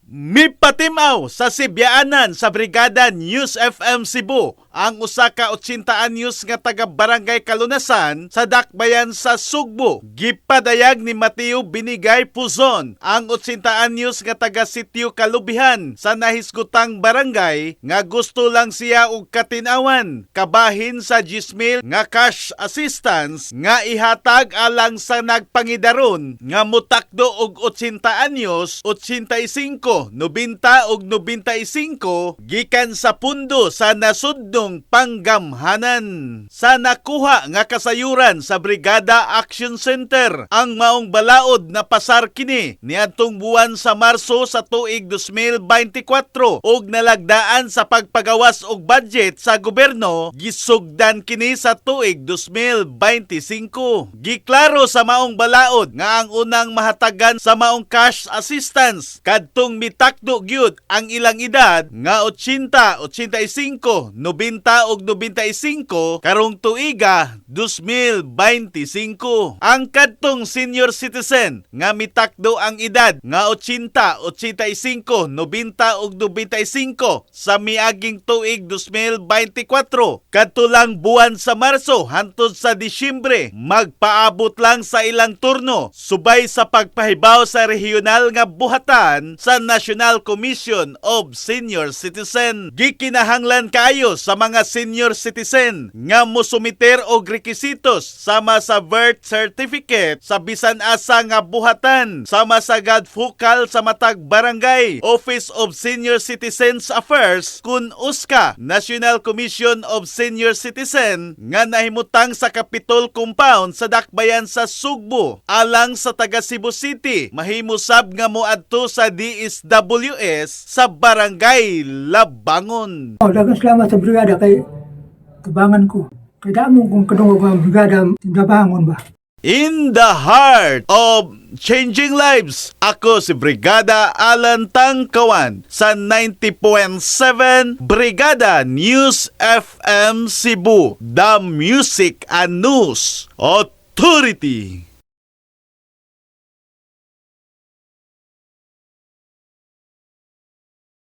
Mipatimaw sa Sibyaanan sa Brigada News FM Cebu ang usa ka 80 anyos nga taga Barangay Kalunasan sa Dakbayan sa Sugbo. Gipadayag ni Mateo Binigay Puzon ang 80 anyos nga taga Sitio Kalubihan sa nahisgutang barangay nga gusto lang siya og katinawan kabahin sa 10,000 nga cash assistance nga ihatag alang sa nagpangidaron nga mutakdo og 80 anyos, 85, 90 ug 95 gikan sa pundo sa nasudnong panggamhanan. Sa nakuha nga kasayuran sa Brigada Action Center, ang maong balaod na pasar kini niadtong buwan sa Marso sa tuig 2024 ug nalagdaan sa pagpagawas og budget sa gobyerno, gisugdan kini sa tuig 2025. Giklaro sa maong balaod nga ang unang mahatagan sa maong cash assistance kadtong mitakdo gyud ang ilang edad nga 80, 85, 90 ug 95 karong tuiga 2025. Ang kadtong senior citizen nga mitakdo ang edad nga 80, 85, 90 ug 95 sa miaging tuig 2024 kadto lang buwan sa Marso hantod sa Disyembre magpaabot lang sa ilang turno subay sa pagpahibaw sa regional nga buhatan sa National Commission of Senior Citizen. Gikinahanglan kaayo sa mga senior citizen nga mosumiter og rekisitos sama sa birth certificate sa bisan asa nga buhatan sama sa Gadfukal sa matag barangay, Office of Senior Citizens Affairs kun USCA, National Commission of Senior Citizen nga nahimutang sa Capitol Compound sa Dakbayan sa Sugbo. Alang sa taga Cebu City, mahimo sab nga moadto sa DSWS sa Barangay Labangon. Oh, daghang salamat sa brigada kay tubangan ko. Kay damo kong kadungog ang brigada labangon ba. In the heart of changing lives, ako si Brigada Alan Tangkawan sa 90.7 Brigada News FM Cebu, the Music and News Authority.